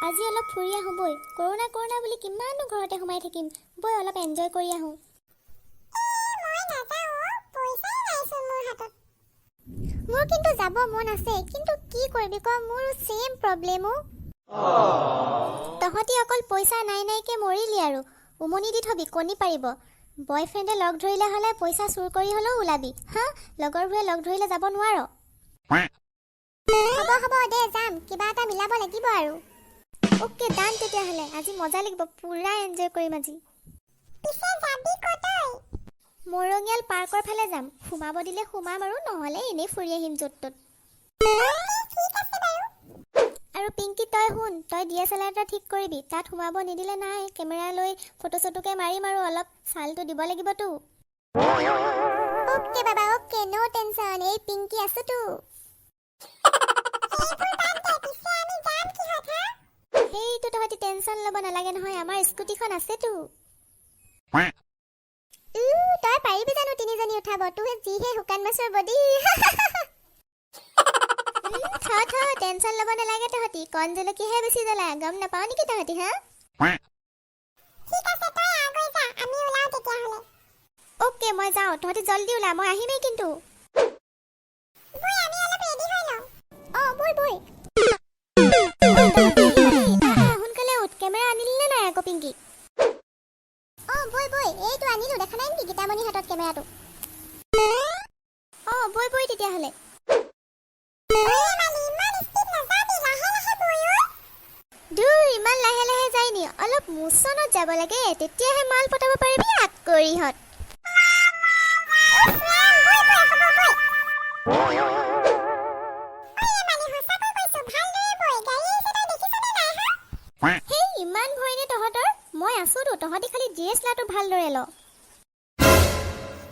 আজি অলপ ফুৰি আহোঁ বৈ। কৰোণা কৰোণা বুলি কিমাননো ঘৰতে সোমাই থাকিম? বৈ, অলপ এনজয় কৰি আহোঁ। মই নাযাওঁ, পইচাই নাইচোন মোৰ হাতত। মোৰ কিন্তু যাব মন আছে, কিন্তু কি কৰিবি ক? মোৰো ছেম প্ৰব্লেম অ'। তহঁতি অকল পইচা নাই নাইকে মৰিলি আৰু। উমনি দি থবি, কণী পাৰিব। বয়ফ্ৰেণ্ডে লগ ধৰিলে হ'লে পইচা চুৰ কৰি হ'লেও ওলাবি। হা, লগৰবোৰে লগ ধৰিলে যাব নোৱাৰ। হ'ব হ'ব দে, যাম। কিবা এটা মিলাব লাগিব আৰু। অ'কে, ডান তেতিয়াহ'লে। আজি মজা লাগিব, পূৰা এনজয় কৰিম আজি। পিছে যাবি ক'ত তই? মৰঙীয়াল পাৰ্কৰ ফালে যাম। সোমাব দিলে সোমাম আৰু নহ'লে এনেই ফুৰি আহিম য'ত ত'ত। ঠিক আছে বাৰু। আৰু পিংকি, তই শুন, তই ডি এছ এল আৰ এটা ঠিক কৰিবি। তাত সোমাব নিদিলে নাই, কেমেৰা লৈ ফটো চটোকে মাৰিম আৰু অলপ চালটো দিব লাগিবতো। অ'কে বাবা, অ'কে, ন' টেনচন। এই পিংকি আছোতো। সেইবোৰ বাদ দে, পিছে আমি যাম কিহত হা? সেইটো তহঁতি টেনচন ল'ব নালাগে নহয়, আমাৰ স্কুটিখন আছেতো। উ, তই পাৰিবি জানো তিনিজনী উঠাব? তোৰ যিহে শুকান মাছৰ বডি। থ থ, টেনচন ল'ব নালাগে তহঁতি। কণ জলকীয়াহে বেছি জ্বলা, গম নাপাও নেকি তহঁতি হা? ঠিক আছে, তই আগুৱাই যা, আমি ওলাওঁ তেতিয়াহ'লে। অ'কে, মই যাওঁ। তহঁতি জল্দি ওলা, মই আহিমেই কিন্তু। বৈ, আমি অলপ ৰেডি হৈ লওঁ। অঁ, বৈ বৈ। ঐ, তহঁতি আহিলি? আহ, আহ, সোনকালে উঠ। কেমেৰা আনিলি নে নাই আকৌ পিংকি? অঁ, বৈ বৈ। এইটো আনিলো, দেখা নাই নেকি গীতামণিৰ হাতত কেমেৰাটো? অঁ, বৈ বৈ তেতিয়াহ'লে। ইমান স্পীড নাযাবি, লাহে লাহে বৈ ঐ। দূৰ, ইমান লাহে লাহে যায় নি? অলপ মোচনত যাব লাগে, তেতিয়াহে মাল পটাব পাৰিবি আকৰিহঁত। উফ ৰাম, বৈ বৈ, হ'ব বৈ। ঐ এমালি, সঁচাকৈ কৈছো, ভালদৰে বৈ। গাড়ী আহিছে, তই দেখিছনে নাই হা? হেই, ইমান ভয় নে তহঁতৰ? মই আছোতো। তহঁতি খালি ডি এছ এল আৰটো ভালদৰে ল।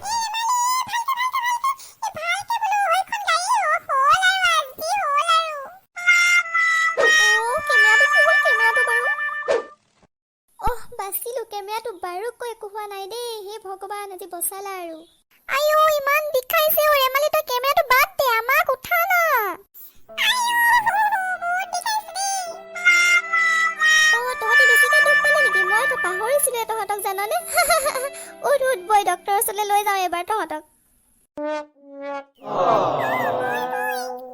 এই এমালি, ভালকে ভালকে ভালকে, এই ভালকে বোলো। এইখন গাড়ী হ'ল আৰু, আজি হ'ল আৰু। অ', কেমেৰাটো কি হ'ল? কেমেৰাটো বাৰু? অহ, বাচিলো। কেমেৰাটো বাৰুকৈ একো হোৱা নাই দেই। হে ভগৱান, আজি বচালা আৰু। আইঅ, ইমান বিষাইছে অ'। ৰেমালি, তই কেমেৰাটো বাদ দে, আমাক উঠা না। বহুত বিষাইছে দেই। অ', তহঁতি বেছিকে দুখ পালি নেকি? মইতো পাহৰিছিলোৱে তহঁতক, জাননে? উঠ উঠ, বৈ, ডক্টৰৰ ওচৰলৈ লৈ যাওঁ এবাৰ তহঁতক। বৈ বৈ।